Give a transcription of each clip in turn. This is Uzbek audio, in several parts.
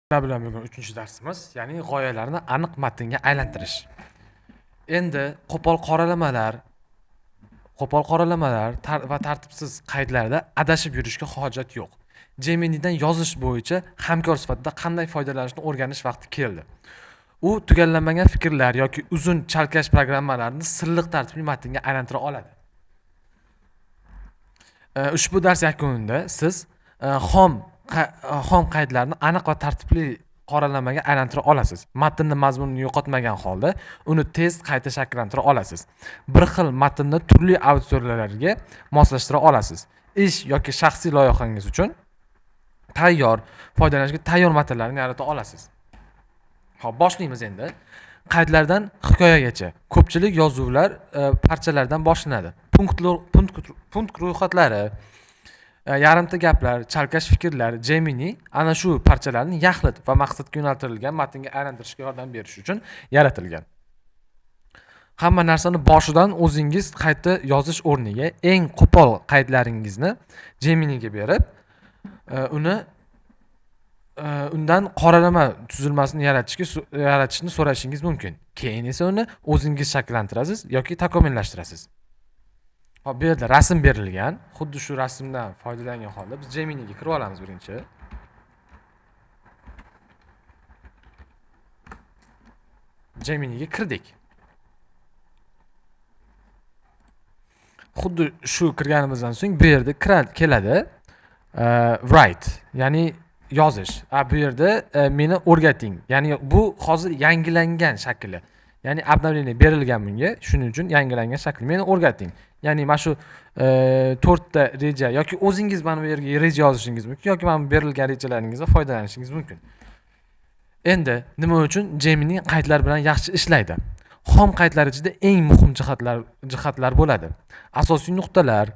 Sizlar bilan bugun 3-darsimiz, ya'ni g'oyalarni aniq matnga aylantirish. Endi qo'pol qoralamalar va tartibsiz qaydlarda adashib yurishga hojat yo'q. Gemini'dan yozish bo'yicha hamkor sifatida qanday foydalanishni o'rganish vaqti keldi. U tugallanmagan fikrlar yoki uzun chalkash programmalarni silliq tartibli matnga aylantira oladi. Ushbu dars yakunida siz xom qaydlarni aniq va tartibli qoralamaga aylantira olasiz. Matnni mazmunini yo'qotmagan holda uni tez qayta shakllantira olasiz. Bir xil matnni turli auditoriyalarga moslashtira olasiz. Ish yoki shaxsiy loyihangiz uchun tayyor, foydalanishga tayyor matnlarni yarata olasiz. Xo'p, boshlaymiz endi. Qaydlardan hikoyagacha. Ko'pchilik yozuvlar parchalardan boshlanadi. Punkt ro'yxatlari, yarimta gaplar, chalkash fikrlar. Gemini ana shu parchalarni yaxlit va maqsadga yo'naltirilgan matnga aylantirishga yordam berish uchun yaratilgan. Hamma narsani boshidan o'zingiz qayta yozish o'rniga eng qo'pol qaydlaringizni Geminiga berib, uni undan qoralama tuzilmasini yaratishni so'rashingiz mumkin. Keyin esa uni o'zingiz shakllantirasiz yoki takomillashtirasiz. Hop, bu yerda rasm berilgan. Xuddi shu rasmdan foydalangan holda biz Geminiga kirib olamiz birinchi. Geminiga kirdik. Xuddi shu kirganimizdan so'ng bu yerda keladi, write, ya'ni yozish. Bu yerda meni o'rgating. Ya'ni bu hozir yangilangan shakli. Ya'ni обновление berilgan bunga, shuning uchun yangilangan shakli. Meni o'rgating. Ya'ni mana shu 4ta reja yoki o'zingiz mana bu yerga reja yozishingiz mumkin yoki mana bu berilgan rejalaringizdan foydalanishingiz mumkin. Endi nima uchun Gemini qaydlar bilan yaxshi ishlaydi? Xom qaydlar ichida eng muhim jihatlar bo'ladi. Asosiy nuqtalar,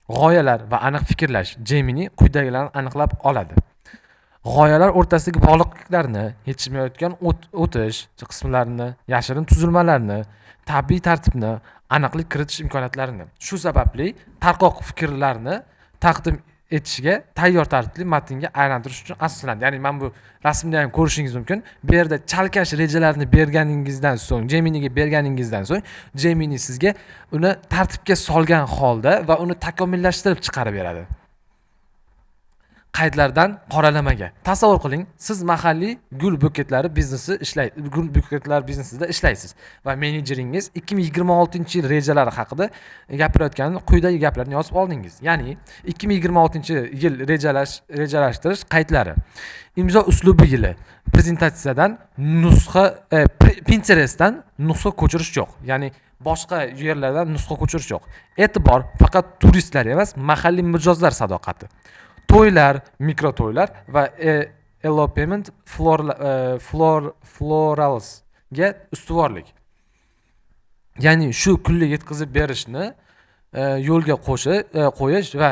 g'oyalar va aniq fikrlash. Gemini quyidagilarni aniqlab oladi. G'oyalar o'rtasidagi bog'liqliklarni, yetishmayotgan o'tish qismlarini, yashirin tuzilmalarni, tabiiy tartibni, aniqlik kiritish imkoniyatlarini. Shu sababli tarqoq fikrlarni taqdim etishga tayyor tartibli matnga aylantirish uchun asoslanadi. Ya'ni mana bu rasmda ham ko'rishingiz mumkin. Bu yerda chalkash rejalarni berganingizdan so'ng, Geminiga berganingizdan so'ng, Gemini sizga uni tartibga solgan holda va uni takomillashtirib chiqarib beradi. Qaydlardan qoralamaga. Tasavvur qiling, siz mahalliy gul buketlari biznesi ishlay, gul buketlari biznesida ishlaysiz va menejeringiz 2026-yil rejalari haqida gapirayotganini quyidagi gaplarni yozib oldingiz. Ya'ni 2026-yil rejalashtirish qaydlari. Imzo uslubi yili. Prezentatsiyadan nusxa, Pinterestdan nusxa ko'chirish yo'q. Ya'ni boshqa yerlardan nusxa ko'chirish yo'q. E'tibor faqat turistlar emas, mahalliy mijozlar sadoqati. To'ylar, mikro to'ylar va elopement floralsga ustuvorlik. Ya'ni shu kunlik yetkazib berishni yo'lga qo'yish va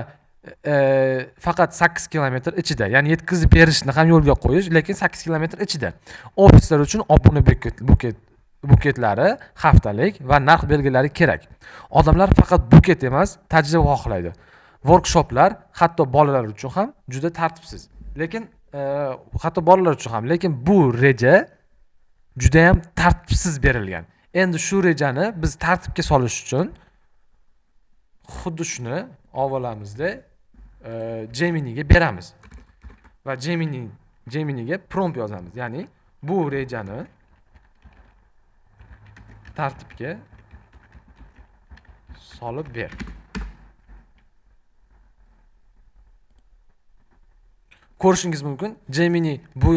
faqat 8 kilometr ichida, ya'ni yetkazib berishni ham yo'lga qo'yish, lekin 8 kilometr ichida. Ofislar uchun obuna buketlari haftalik va narx belgilari kerak. Odamlar faqat buket emas, tajriba xohlaydi. Workshoplar hatto bolalar uchun ham juda tartibsiz. Lekin hatto bolalar uchun ham, lekin bu reja juda ham tartibsiz berilgan. Endi shu rejani biz tartibga solish uchun xuddi shuni ovolamizda, Geminiga beramiz. Va Geminiga prompt yozamiz. Ya'ni bu rejani tartibga solib ber. Ko'rishingiz mumkin, Gemini bu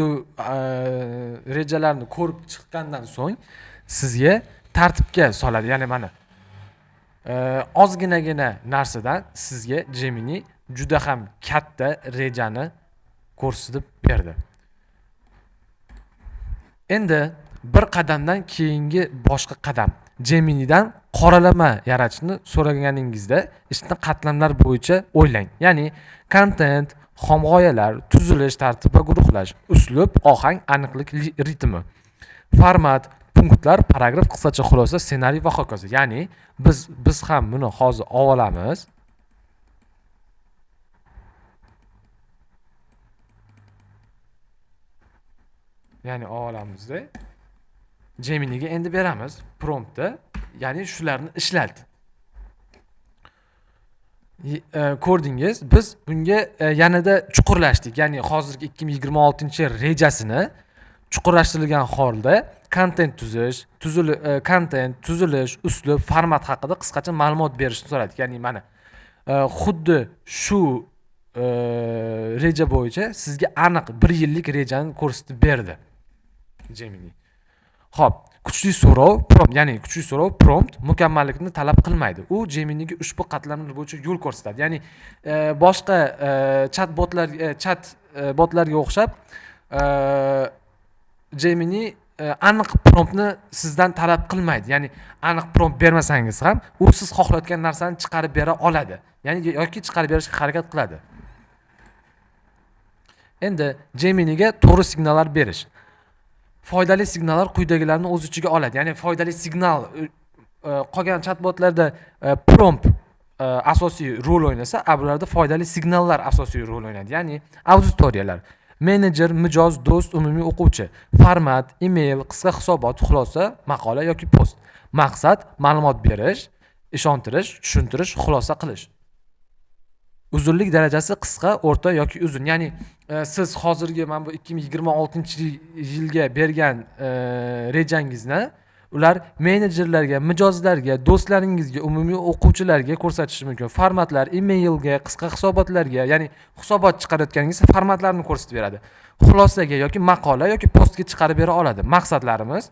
rejalarni ko'rib chiqqandan so'ng sizga tartibga soladi. Ya'ni mana, ozginagina narsadan sizga Gemini juda ham katta rejani ko'rsatib berdi. Endi bir qadamdan keyingi boshqa qadam. Geminidan qoralama yaratishni so'raganingizda ishni qatlamlar bo'yicha o'ylang. Ya'ni kontent, xom g'oyalar, tuzilish, tartib va guruhlash, uslub, ohang, aniqlik, ritmi, format, punktlar, paragraf, qisqacha xulosa, ssenariy va hokazo. Ya'ni biz ham buni hozir olamiz. Ya'ni olamizda Geminiga endi beramiz promptni, ya'ni shularni ishlat. Ko'rdingiz, biz bunga yanada chuqurlashdik. Ya'ni hozirgi 2026-rejasini chuqurlashtirilgan holda kontent tuzish, kontent tuzilish, uslub, format haqida qisqacha ma'lumot berishni so'radik. Ya'ni mana xuddi shu reja bo'yicha sizga aniq 1 yillik rejani ko'rsatib berdi Gemini. Xo'p, kuchli so'rov prompt, ya'ni kuchli so'rov prompt mukammallikni talab qilmaydi. U Geminiga ushbu qatlamlar bo'yicha yo'l ko'rsatadi. Ya'ni boshqa chat botlar, chat botlarga o'xshab Gemini aniq promptni sizdan talab qilmaydi. Ya'ni aniq prompt bermasangiz ham u siz xohlayotgan narsani chiqarib bera oladi. Ya'ni yoki chiqarib berishga harakat qiladi. Endi Geminiga to'g'ri signallar berish. Foydali signallar quyidagilarni o'z ichiga oladi. Ya'ni foydali signal qolgan chatbotlarda prompt asosiy rol o'ynasa, bularda foydali signallar asosiy rol o'ynaydi. Ya'ni auditoriyalar, menejer, mijoz, do'st, umumiy o'quvchi, format, email, qisqa hisobot, xulosa, maqola yoki post. Maqsad ma'lumot berish, ishontirish, tushuntirish, xulosa qilish. Uzunlik darajasi qisqa, o'rta yoki uzun. Ya'ni siz hozirgi mana bu 2026-yilga bergan rejangizni ular menejerlarga, mijozlarga, do'stlaringizga, umumiy o'quvchilarga ko'rsatishi mumkin. Formatlar emailga, qisqa hisobotlarga, ya'ni hisobot chiqarayotganingizda formatlarni ko'rsatib beradi. Xulosaga yoki maqola yoki postga chiqarib bera oladi. Maqsadlarimiz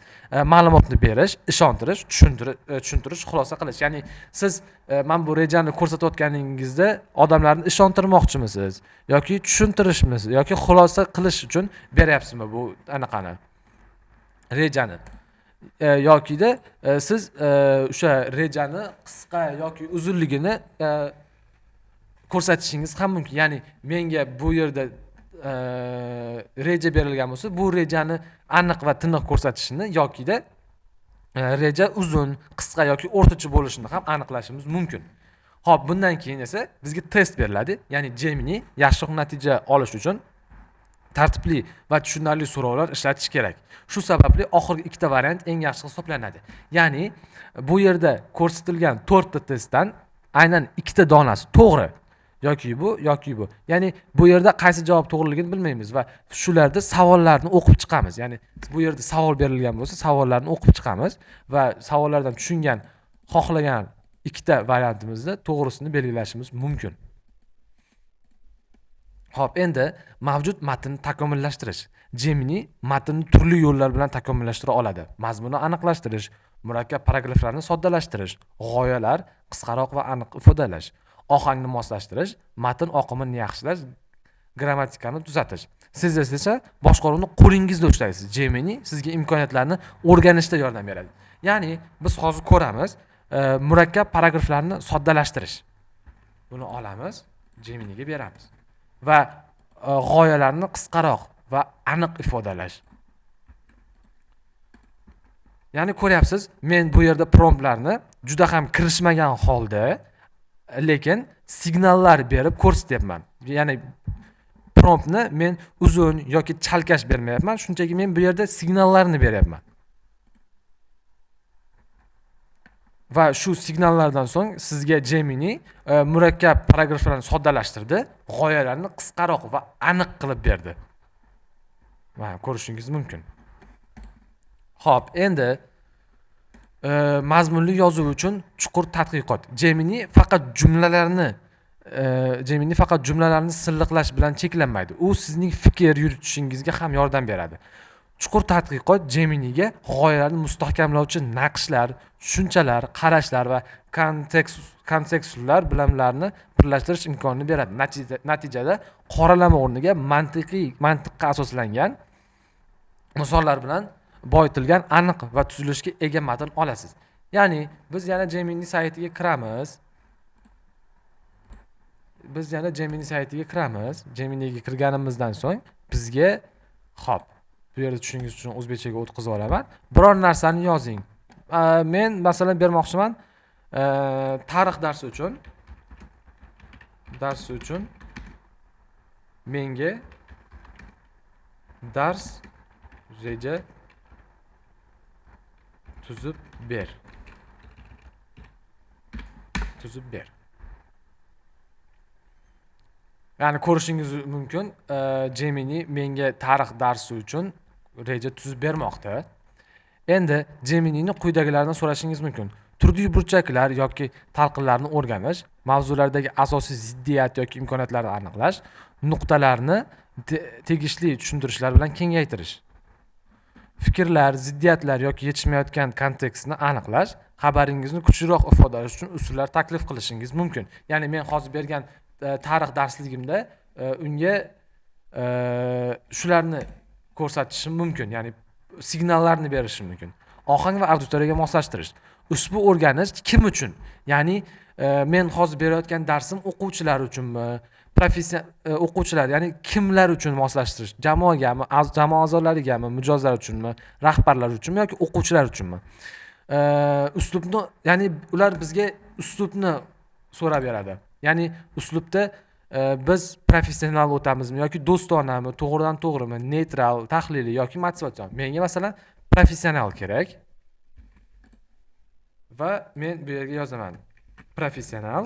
ma'lumotni berish, ishontirish, tushuntirish, xulosa qilish. Ya'ni siz mana bu rejani ko'rsatayotganingizda odamlarni ishontirmoqchimisiz yoki tushuntirishmisiz yoki xulosa qilish uchun beryapsizmi bu anaqani, rejani? Yokida siz o'sha rejani qisqa yoki uzunligini ko'rsatishingiz ham mumkin. Ya'ni menga bu yerda reja berilgan bo'lsa, bu rejani aniq va tiniq ko'rsatishini yokida reja uzun, qisqa yoki o'rtacha bo'lishini ham aniqlashimiz mumkin. Xo'p, bundan keyin esa bizga test beriladi. Ya'ni Gemini yaxshiroq natija olish uchun tartibli va tushunarli so'rovlar ishlatish kerak. Shu sababli oxirgi ikkita variant eng yaxshi hisoblanadi. Ya'ni bu yerda ko'rsatilgan 4 ta testdan aynan ikkita donasi to'g'ri yoki bu yoki bu. Ya'ni bu yerda qaysi javob to'g'riligini bilmaymiz va shularda savollarni o'qib chiqamiz. Ya'ni bu yerda savol berilgan bo'lsa, savollarni o'qib chiqamiz va savollardan tushungan, xohlagan ikkita variantimizni to'g'risini belgilashimiz mumkin. Xo'p, endi mavjud matnni takomillashtirish. Gemini matnni turli yo'llar bilan takomillashtira oladi. Mazmunni aniqlashtirish, murakkab paragraflarni soddalashtirish, g'oyalar qisqaroq va aniq ifodalash, ohangni moslashtirish, matn oqimini yaxshilash, grammatikani tuzatish. Siz esa boshqaruvni qo'lingizda ushlaysiz. Gemini sizga imkoniyatlarni o'rganishda yordam beradi. Ya'ni biz hozir ko'ramiz, murakkab paragraflarni soddalashtirish. Buni olamiz, Geminiga beramiz va g'oyalarni qisqaroq va aniq ifodalash. Ya'ni ko'ryapsiz, men bu yerda promptlarni juda ham kirishmagan holda, lekin signallar berib ko'rsatyapman. Ya'ni promptni men uzun yoki chalkash bermayapman, shunchaki men bu yerda signallarni beryapman. Va shu signallardan so'ng sizga Gemini murakkab paragraflarni soddalashtirdi, g'oyalarni qisqaroq va aniq qilib berdi. Mana ko'rishingiz mumkin. Xo'p, endi mazmunli yozuv uchun chuqur tadqiqot. Gemini faqat jumlalarni silliqlash bilan cheklanmaydi. U sizning fikr yuritishingizga ham yordam beradi. Chuqur tadqiqot Geminiga g'oyalarni mustahkamlovchi naqshlar, tushunchalar, qarashlar va kontekstlar bilimlarni birlashtirish imkonini beradi. Natijada qoralama o'rniga mantiqqa asoslangan misollar bilan boyitilgan aniq va tuzilishga ega matn olasiz. Ya'ni biz yana Gemini saytiga kiramiz. Biz yana Gemini saytiga kiramiz. Geminiga kirganimizdan so'ng bizga, xo'p, bu yerda tushuningiz uchun o'zbekchaga o'tkazib olaman. Biror narsani yozing. Men masalan bermoqchiman, tarix darsi uchun. Dars uchun menga dars Reja tuzib ber. Tuzib ber. Ya'ni ko'rishingiz mumkin, Gemini menga tarix darsi uchun reja tuzib bermoqda. Endi Gemini'ni quyidagilardan so'rashingiz mumkin. Turli burchaklar yoki talqinlarni o'rganish, mavzulardagi asosiy ziddiyat yoki imkoniyatlarni aniqlash, nuqtalarni tegishli tushuntirishlar bilan kengaytirish. Fikrlar, ziddiyatlar yoki yetishmayotgan kontekstni aniqlash, xabaringizni kuchliroq ifodalash uchun usullar taklif qilishingiz mumkin. Ya'ni men hozir bergan tarix darsligimda unga shularni ko'rsatishim mumkin, ya'ni signallarni berishim mumkin. Ohang va auditoriyaga moslashtirish. Ushbu o'rganish kim uchun? Ya'ni men hozir berayotgan darsim o'quvchilar uchunmi? O'quvchilar, ya'ni kimlar uchun moslashtirish? Jamoagami, jamoa a'zolarigami, mijozlar uchunmi, rahbarlar uchunmi yoki o'quvchilar uchunmi? Uslubni, ya'ni ular bizga uslubni so'rab beradi. Ya'ni uslubda biz professional o'tamizmi yoki do'stonami, to'g'ridan to'g'rimi, neytral, tahliliy yoki motivatsion. Menga masalan professional kerak. Va men bu yerga yozaman. Professional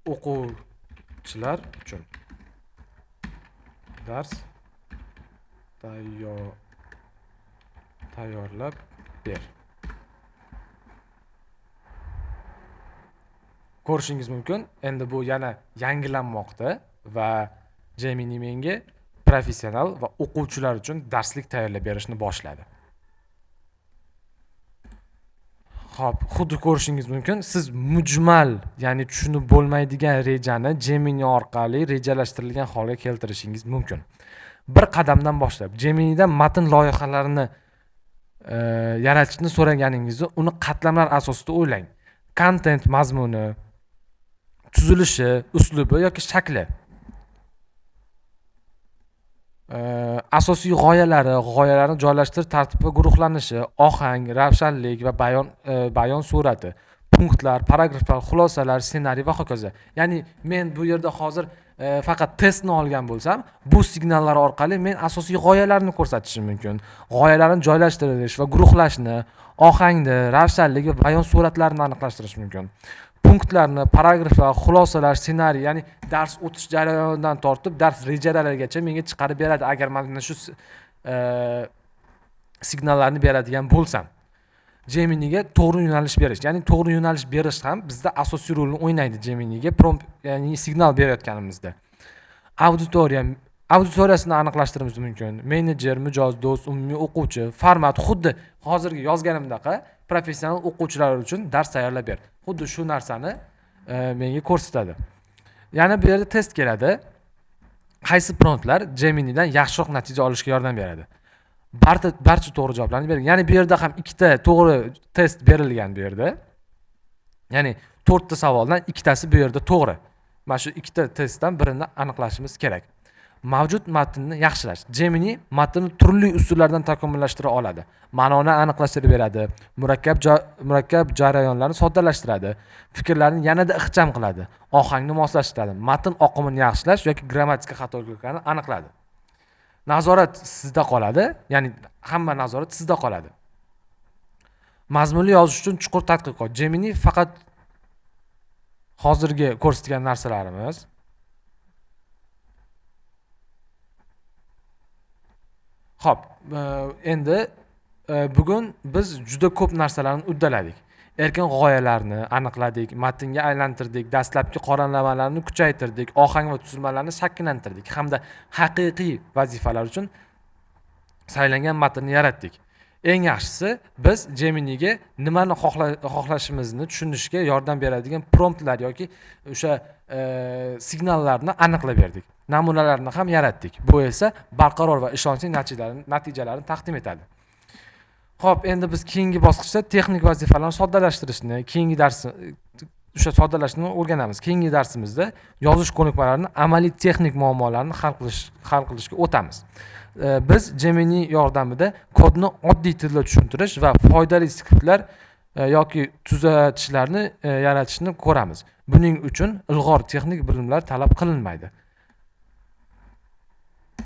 o'quvchilar uchun dars tayyorlab ber. Ko'rishingiz mumkin, endi bu yana yangilanmoqda va Gemini menga professional va o'quvchilar uchun darslik tayyorlab berishni boshladi. Xo'p, xuddi ko'rishingiz mumkin, siz mujmal, ya'ni tushunib bo'lmaydigan rejani Gemini orqali rejalashtirilgan holga keltirishingiz mumkin. Bir qadamdan boshlab Gemini'dan matn loyihalarini yaratishni so'raganingizda uni qatlamlar asosida o'ylang. Kontent mazmuni, tuzilishi, uslubi yoki shakli, asosiy g'oyalari, g'oyalarni joylashtirish tartibi va guruhlanishi, ohang, ravshanlik va bayon surati, punktlar, paragraflar, xulosalar, ssenariy va hokazo. Ya'ni men bu yerda hozir faqat testni olgan bo'lsam, bu signallar orqali men asosiy g'oyalarni ko'rsatishim mumkin. G'oyalarni joylashtirish va guruhlashni, ohangni, ravshanlik va bayon suratlarini aniqlashtirish mumkin. Punktlarni, paragraflar, xulosalar, ssenariy, ya'ni dars o'tish jarayonidan tortib dars rejalarigacha menga chiqarib beradi agar mana shu signallarni beradigan bo'lsam. Geminiga to'g'ri yo'nalish berish, ya'ni to'g'ri yo'nalish berish ham bizda asosiy rolni o'ynaydi Geminiga prompt, ya'ni signal berayotganimizda. Auditoriyasini aniqlashtirishimiz mumkin. Menejer, mijoz, do'st, umumiy o'quvchi, format xuddi hozirgi yozganimdaqa professional o'quvchilar uchun dars tayyorlab ber. Xuddi shu narsani menga ko'rsatadi. Yana bu yerda test keladi. Qaysi promptlar Geminidan yaxshiroq natija olishga yordam beradi? Barcha to'g'ri javoblarni bergan. Ya'ni bu yerda ham ikkita to'g'ri test berilgan bu yerda. Ya'ni 4 ta savoldan ikkitasi bu yerda to'g'ri. Mana shu ikkita testdan birini aniqlashimiz kerak. Mavjud matnni yaxshilash. Gemini matnni turli usullardan takomillashtira oladi. Ma'noni aniqlashtirib beradi, murakkab jarayonlarni soddalashtiradi, fikrlarni yanada ixcham qiladi, ohangni moslashtiradi, matn oqimini yaxshilash yoki grammatika xatoliklarni aniqladi. Nazorat sizda qoladi, ya'ni hamma nazorat sizda qoladi. Mazmunli yozish uchun chuqur tadqiqot. Gemini faqat hozirgi ko'rsatgan narsalarimiz. Xo'p, endi bugun biz juda ko'p narsalarni uddaladik. Erkin g'oyalarni aniqladik, matnga aylantirdik, dastlabki qoralamalarni kuchaytirdik, ohang va tuzilmalarni shakllantirdik hamda haqiqiy vazifalar uchun saylangan matnni yaratdik. Eng yaxshisi, biz Geminiga nimani xohlashimizni tushunishga yordam beradigan promptlar yoki o'sha signallarni aniqlab berdik. Namunalarni ham yaratdik. Bu esa barqaror va ishonchli natijalarni taqdim etadi. Xo'p, endi biz keyingi bosqichda texnik vazifalarni soddalashtirishni, keyingi dars o'sha soddalashtirishni o'rganamiz. Keyingi darsimizda yozish ko'nikmalarini amaliy texnik muammolarni hal qilishga o'tamiz. Biz Gemini yordamida kodni oddiy tilda tushuntirish va foydali skriptlar yoki tuzatishlarni yaratishni ko'ramiz. Buning uchun ilg'or texnik bilimlar talab qilinmaydi.